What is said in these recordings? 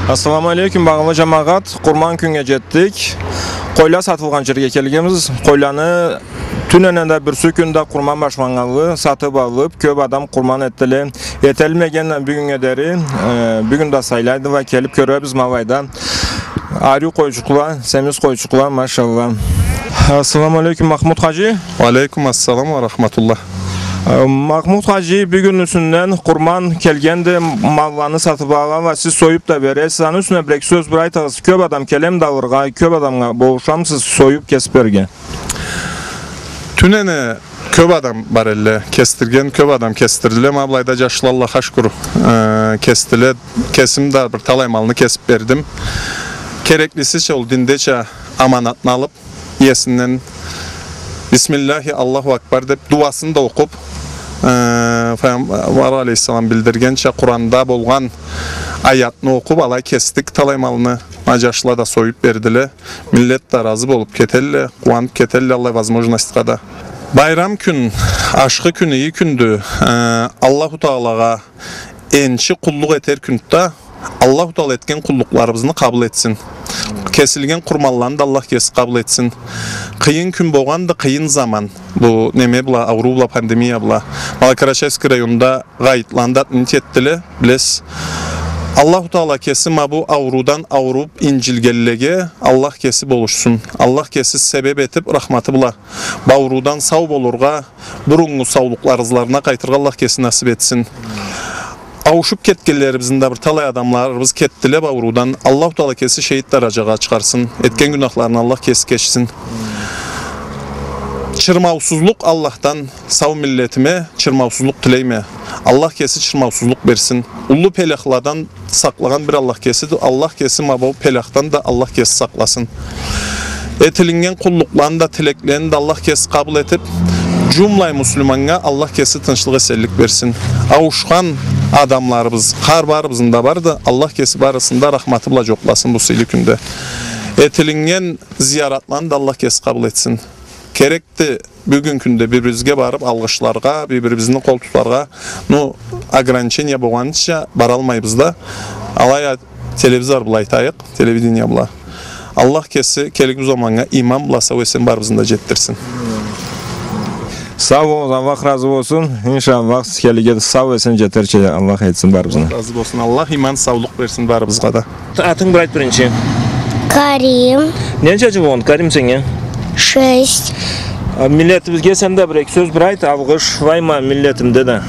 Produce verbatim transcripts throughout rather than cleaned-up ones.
Ассаламу алейкум, багъалы джамагъат. Къурман кюннге джетдик. Къойла сатылгъан джерге келгенбиз. Къойланы тюнене да, бирси кюн да къурман башланнганлы сатыб алыб, кёб адам къурман этдиле. Этелмеген бюгюннге дери, э, бюгюн да сайлайдыла, келиб кёребиз ма былайда. Ариу къойчукъла, семиз къойчукъла, машалла. Ассаламу алейкум, Махмуд хаджи. Ва алейкум ассалам ва рахматуллах. Э, Махмуд хаджи, бюгюн юсюнден къурман келгенди, малланы сатыб алалла, сиз союб да бересиз. Аны юсюне бир-эки сёз бир айтыгъыз. Кёб адам келемиди алыргъа, кёб адамгъа болушамысыз союб кесиб берирге? Тюнене кёб адам бар элле, кесдирген кёб адам кесдирдиле, ма былайда джашла, Аллахха шукур, э, кесдиле. Кесим да бир талай малны кесиб бердим. Кереклисича, ол диндеча аманатны алыб, иесинден «Бисмиллахи, Аллаху Акбар» деб, дуасын да окъуб, э, Файгъамбар алейхиссалам билдиргенча, Къуранда болгъан аятны окъуб, алай кесдик талай малны. Ма джашла да союб бердиле. Миллет да разы болуб кетелле, къууаныб кетелле аллай возможностьха да. Байрам кюн, ашхы кюн, иги кюндю. Э, Аллаху Таалагъа энчи къуллукъ этер кюндю да, Аллаху Таала этген къуллукъларыбызны къабыл этсин. Кесилген къурманланы да Аллах кеси къабыл этсин. Къыйын кюн болгъанды, къыйын заман. Бу неме бла, ауруу бла, пандемия бла. Малокарачаевский районда гъайытланы да отменить этдиле, билесиз. Аллаху Таала кеси ма бу ауруудан ауруб инджилгенлеге Аллах кеси болушсун. Аллах кеси себеб этиб, рахматы бла, бу ауруудан сау болургъа, буруннгу саулукъларына, ызларына къайтыргъа Аллах кеси насыб этсин. Ауушуб кетгенлерибизни да, бир талай адамларыбыз кетдиле бу ауруудан. Аллаху Таала кеси шейит даражагъа чыгъарсын. Этген гюнахларына Аллах кеси кечсин. Чырмаусузлукъ Аллахдан сау миллетиме чырмаусузлукъ тилейме. Аллах кеси чырмаусузлукъ берсин. Уллу пеляхладан сакълагъан бир Аллах кесиди. Аллах кеси ма бу пеляхдан да Аллах кеси сакъласын. Этилиннген къуллукъланы да, тилеклени да Аллах кеси къабыл этиб, джумлай муслиманнга Аллах кеси тынчлыкъ, эсенлик берсин. Ауушхан адамларыбыз, хар барыбызны да барды. Аллах кеси барысын да рахматы бла джокъласын бу сыйлы кюнде. Этилиннген зияратланы да Аллах кеси къабыл этсин. Керекди бюгюн кюнде бир-бирибизге барыб алгъышларгъа, бир-бирибизни къол тутаргъа, ну, ограничение болгъаныча баралмайбыз да. Алай а телевизор бла айтайыкъ, телевидение бла. Аллах кеси келлик бу заманнга иман бла сау-эсен барыбызны да джетдирсин. Сау болугъуз, Аллах разы болсун. Иншаллах, келликге сау-эсен джетерча Аллах этсин барыбызны. Разы болсун. Аллах иман, саулукъ берсин барыбызгъа да. Атынг бир айт биринчи. Карим. Ненча джыл болгъанды, Карим, сеннге? Шесть. А, миллетибизге сен да бир-эки сёз бир айт, алгъышлайма миллетим де да.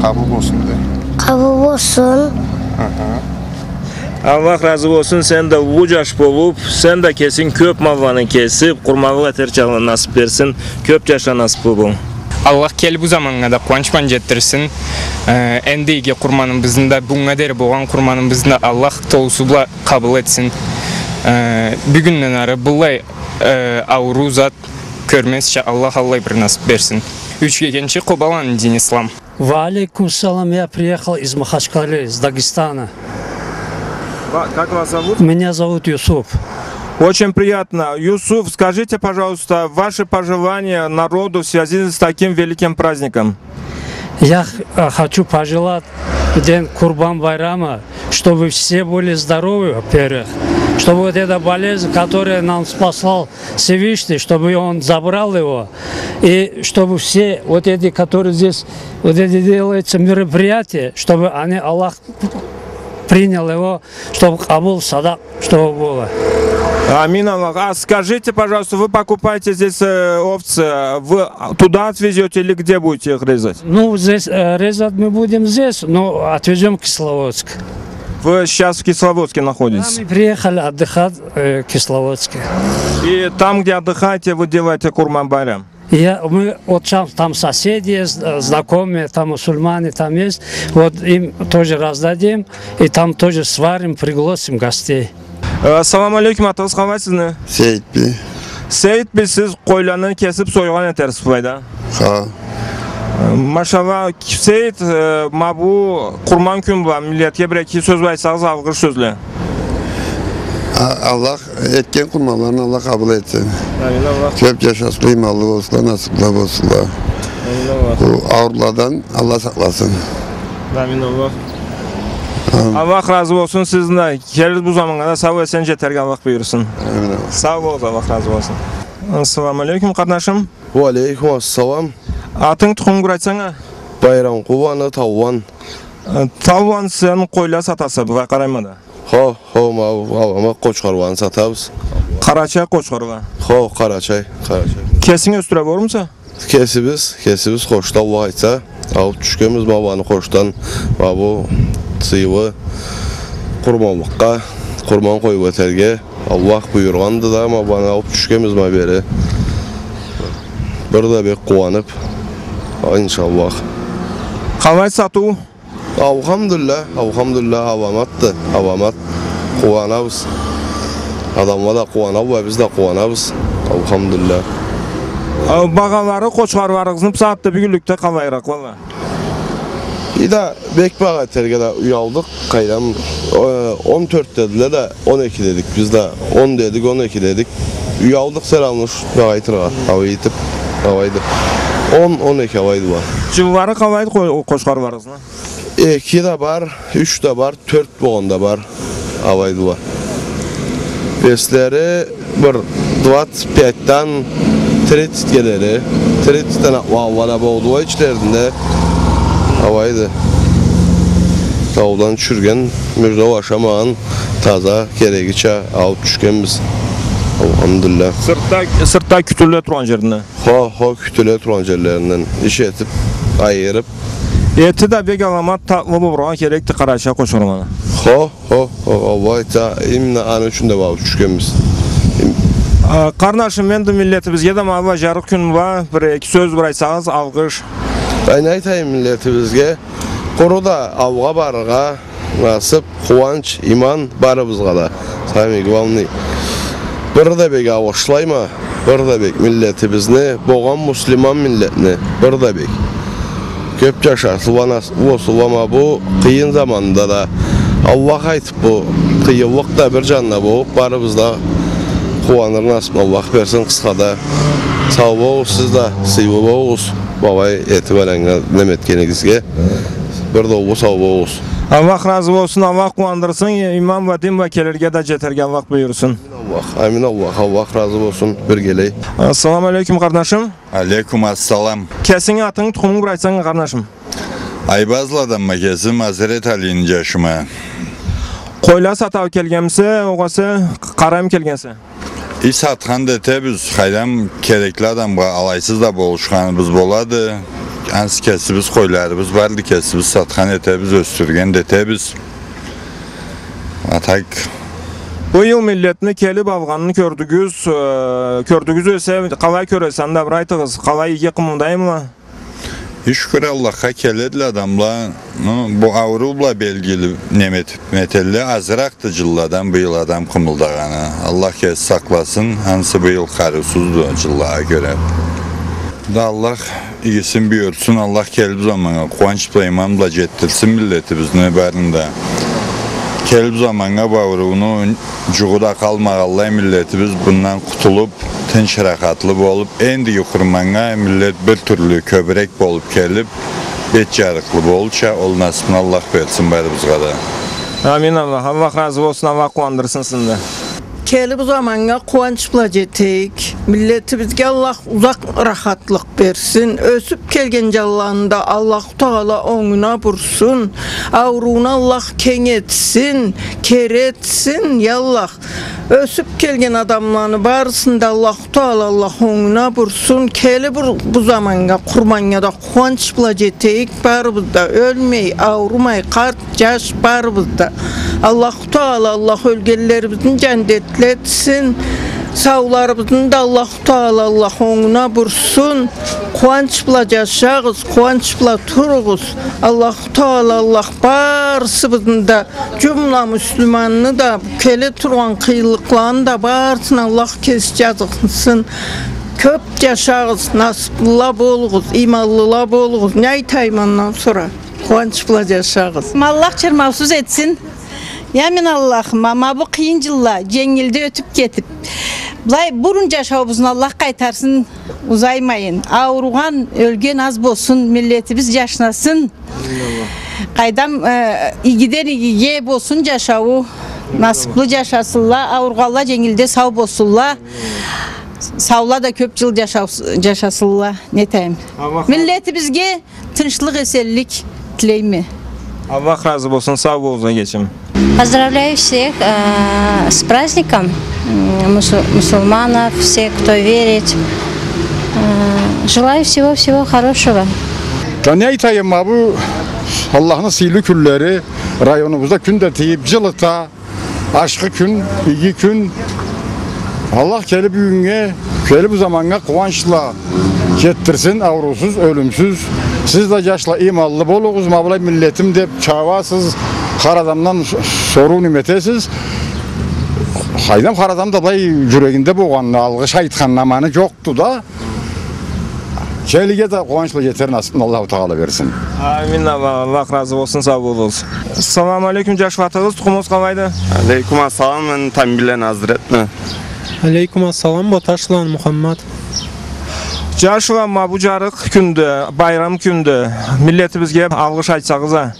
Къабыл болсун де. Къабыл болсун. Аха. Аллах разы болсун, сен да уллу джаш болуб, сен да кесинг кёб малланы кесиб, къурманлыкъ этерча Аллах насыб берсин, кёб джашла насыблы бол. Аллах келлик бу заманнга да къууанч бла джетдирсин. Э, энди иги къурманыбызны да, бюгюннге дери болгъан къурманыбызны да Аллах толусу бла къабыл этсин. Э, бюгюнден ары быллай, э, ауруу зат кёрмезча Аллах аллай бир насыб берсин. Ючкегенчи Къобаланы, Дин Ислам. Ва алейкум салам, я приехал из Махачкалы, из Дагестана. Ва-, как вас зовут? Меня зовут Юсуп. Очень приятно. Юсуф, скажите, пожалуйста, ваши пожелания народу в связи с таким великим праздником. Я х-, а, хочу пожелать день Курбан-Байрама, чтобы все были здоровы, во-первых, чтобы вот эта болезнь, которую нам спаслал Всевышний, чтобы он забрал его, и чтобы все вот эти, которые здесь, вот эти делаются мероприятия, чтобы они, Аллах принял его, чтобы къабул садакъ, чтобы было. Амин, Аллах. А скажите, пожалуйста, вы покупаете здесь, э, овцы, вы туда отвезёте или где будете их резать? Ну, здесь, э, резать мы будем здесь, но отвезём в Кисловодск. Вы сейчас в Кисловодске находитесь? Да, мы приехали отдыхать, э, в Кисловодске. И там, где отдыхаете, вы делаете Курман-Байрам? Я, мы вот там, там соседи есть, э, знакомые, там мусульмане, там есть. Вот им тоже раздадим, и там тоже сварим, пригласим гостей. Э, ассаламу алейкум, атыгъыз къалай сизни? Сейитби. Сейитби, сиз къойланы кесиб сойгъан этерсиз былайда? Ха. Э, машалла, Сейит, э, ма бу Къурман кюн бла миллетге бир-эки сёз айтсагъыз, алгъыш сёзле. А-, Аллах этген къурманларын Аллах къабыл этсин. Амин, Аллах. Кёб джашасынла, иманлы болсунла, насыблы болсунла. Амин, Аллах. Бу ауруладан Аллах сакъласын. Амин, Аллах. Амин. Аллах разы болсун сизден да. Келир бу заманнга да сау-эсен джетерге Аллах буюрсун. Амин, амин. Сау болугъуз, Аллах разы болсун. Ассаламу алейкум, къарнашым. Уа алейкум ассалам. Атынг, тукъумунг бир айтсанг а? Байрамкъулланы Таулан. Э, Таулан, сен къойла сатаса, былай къарайма да. Хо, хо, ма, ма, ма, къочхарланы сатабыз. Къарачай къочхарла. Хо, къарачай, къарачай. Кесинг ёсдюре болурмуса? Кесибиз, кесибиз къошда, Аллах айтса, алып тюшгенбиз ма быланы къошдан, ма бу сыйлы къурманлыкъгъа, къурман къоюп этерге, Аллах буюргъанды да, ма быланы алып тюшгенбиз ма бери. Бир да бек къууанып, иншаллах. Къалай сатыу? Алхамдулиллах, алхамдулиллах, аламатды, аламат. Къууанабыз. Адамла да къууаналла, биз да къууанабыз. Алхамдулиллах. А, багъалары къочхарларыгъызны бусагъатда, бюгюнлюкде къалайыракъла? И да, бек багъа этерге да уялдыкъ, къайдам, э, он тёрт дедиле да, он эки дедик, биз да он дедик, он эки дедик. Уялдыкъ, сен алай шу багъа айтыргъа, алай этип, алайды. Он, он эки алайдыла. Джыллары къалайды къо-, къочхарларыгъызны? Эки да бар, юч да бар, тёрт болгъан да бар, алайдыла. Веслери бир двадцать пятьдан тридцатьге дери, тридцатьдан атлагъанла да болдула ичлеринде, алайды. Таудан тюшюрген, мюрза ашамагъан, таза, керегича алып тюшгенбиз. Алхамдулиллах. Сыртда, сыртда кютюле тургъан джеринден. Хо, хо, кютюле тургъан джерлеринден иш этип, айырып. Эти да бек аламат татлы болургъа керекди, къарачай къочхарланы. Хо, хо, хо, Аллах айтса, именно аны ючюн да алып тюшгенбиз. А, къарнашым, энди миллетибизге да ма былай джарыкъ кюн бла бир-эки сёз бир айтсагъыз, алгъыш. Ай, не айтайым миллетибизге? Къуру да алгъа барыргъа насып, къууанч, иман барыбызгъа да. Самый главный. Бир да бек алгъышлайма, бир да бек миллетибизни, болгъан муслиман миллетни, бир да бек. Кёп джашасынла, насыплы болсунла ма бу къыйын заманда да. Аллах айтып, бу къыйынлыкъ да бир джанына болуп, барыбыз да къууаныр насыпны Аллах берсин къысхада. Сау болугъуз сиз да, сыйлы болугъуз. Былай этип алай неме этгенигизге бир да уллу сау болугъуз. Аллах разы болсун, Аллах къууандырсын, иман бла, дин бла келирге да, джетерге Аллах буюрсун. Аллах, амин Аллах, Аллах разы болсун, биргелей. Ассаламу алейкум, къарнашым. Алейкум ассалам. Кесинг, атынг, тукъумунг бир айтсанг, къарнашым. Айбазладанма кесим, Азрет Алини джашыма. Къойла сатау келгенмисе, огъесе къарайым келгенсе? И, сатхан да этебиз, къайдам, керекли адамгъа алайсыз да болушханыбыз болады. Ансы кесибиз, къойларыбыз барды, кесибиз сатхан этебиз, ёсдюрген да этебиз. А так. Быйыл миллетни келип алгъанын кёрдюгюз, э, кёрдюгюз эсе, къалай кёресе, анда бир айтыгъыз, къалай, иги къымылдаймыла? Шукур Аллахха, келедиле адамла. Ну, бу ауруу бла белгили неме этип, метелле, азыракъды джылладан быйыл адам къымылдагъаны. Аллах кеси сакъласын, ансы быйыл къарыусузду джыллагъа кёре. Да Аллах игисин буюрсун, Аллах келип заманнга къууанч бла, иман бла джетдирсин миллетибизни барын да. Келип заманнга бу аурууну джугъу да къалмагъанлай миллетибиз бундан къутулуп, тынч, рахатлы болуп, эндиги къурманнга миллет бир тюрлю кёбюрек болуп келип, бет джарыкълы болурча, ол насыпны Аллах берсин барыбызгъа да. Амин Аллах. Аллах разы болсун, Аллах къууандырсын сизни да. Келип заманнга къууанч бла джетейик. Миллетибизге Аллах узакъ рахатлыкъ берсин. Ёсюп келген джанланы да Аллаху Тагъала онгуна бурсун. Аурууну Аллах кенг этсин, кери этсин, я Аллах. Ёсюп келген адамланы барысын да Аллаху Тагъала Аллах онгуна бурсун. Келип бу, бу заманнга, къурманнга да къууанч бла джетейик барыбыз да, ёлмей, аурумай, къарт, джаш барыбыз да. Аллаху Тагъала Аллах ёлгенлерибизни джандетли этсин. Сауларыбызны да Аллаху Тагъала Аллах онгуна бурсун. Къууанч бла джашагъыз, къууанч бла туругъуз. Аллаху Тагъала Аллах барысыбызны да, джумла муслиманны да, келе тургъан къыйынлыкъланы да барысына Аллах кеси джазыкъсын. Кёп джашагъыз, насыплыла болугъуз, иманлыла болугъуз. Не айтайым андан сора? Къууанч бла джашагъыз. Аллах чырмаусуз этсин. Я мен Аллахым, ма бу къыйын джылла дженгилди ётюп кетип, былай бурун джашауубузну Аллах къайтарсын узаймайын. Ауругъан, ёлген аз болсун, миллетибиз джашнасын. Къайдам, э, игиден игиге болсун джашауу. Насыблы джашасынла, ауругъанла дженгилде сау болсунла. Саула да кёб джыл джашау-, джашасынла. Не этейим? Аллах Миллетибизге тынчлыкъ, эсенлик тилейме. Аллах разы болсун, сау болугъуз, эгечим. Поздравляю всех, э, с праздником, м, мусу-, мусульманов, все, кто верит. Э, желаю всего-всего хорошего. Да не айтайым, ма бу Аллахны сыйлы кюнлери, районубузда кюн да тийиб, джылыта. Ашхы кюн, иги кюн. Аллах келир бюгюннге, келир бу заманнга къууанчла джетдирсин, ауруусуз, ёлюмсюз. Сиз да, джашла, иманлы болугъуз, ма былай миллетим деб чабасыз, хар адамдан с-, соруу неме этесиз. Къайдам, хар адам да былай джюрегинде болгъанны, алгъыш айтханны аманы джокъду да. Келирге да къууанчла джетер насыбны Аллаху Тагъала берсин. Амин, Аллах, Аллах разы болсун, сау болугъуз. Салам алейкум, джаш ватыгъыз, тукъумугъуз къалайды? Алейкум ассалам, мен Тамбийланы Азретни. Алейкум ассалам, Боташланы Мухаммад. Джашла, ма бу джарыкъ кюнде, байрам кюнде миллетибизге алгъыш айтсагъыз а.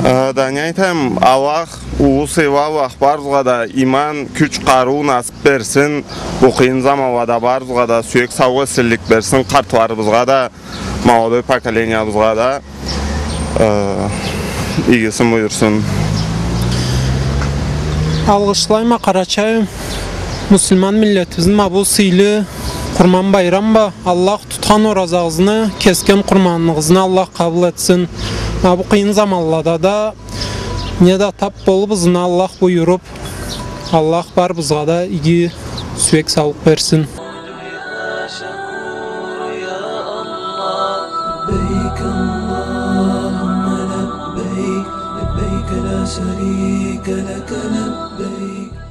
Э, да не айтайым, Аллах, уллу сыйлы Аллах барыбызгъа да иман, кюч, къарыу, насыб берсин. Бу къыйын заманлада барыбызгъа да сюек, саулукъ, эсенлик берсин. Къартларыбызгъа да, молодой поколениябызгъа да, э, игисин буюрсун. Алгъышлайма Къарачай муслиман миллетибизни ма бу сыйлы Къурман байрам бла. Аллах тутхан оразагъызны, кесген къурманыгъызны Аллах къабыл этсин. Ма бу къыйын заманлада да не да таб болуб, ызына Аллах буюруб, Аллах барыбызгъа да иги сюек, саулукъ берсин. لبيك اللهم لبيك، لبيك لا شريك لك لبيك.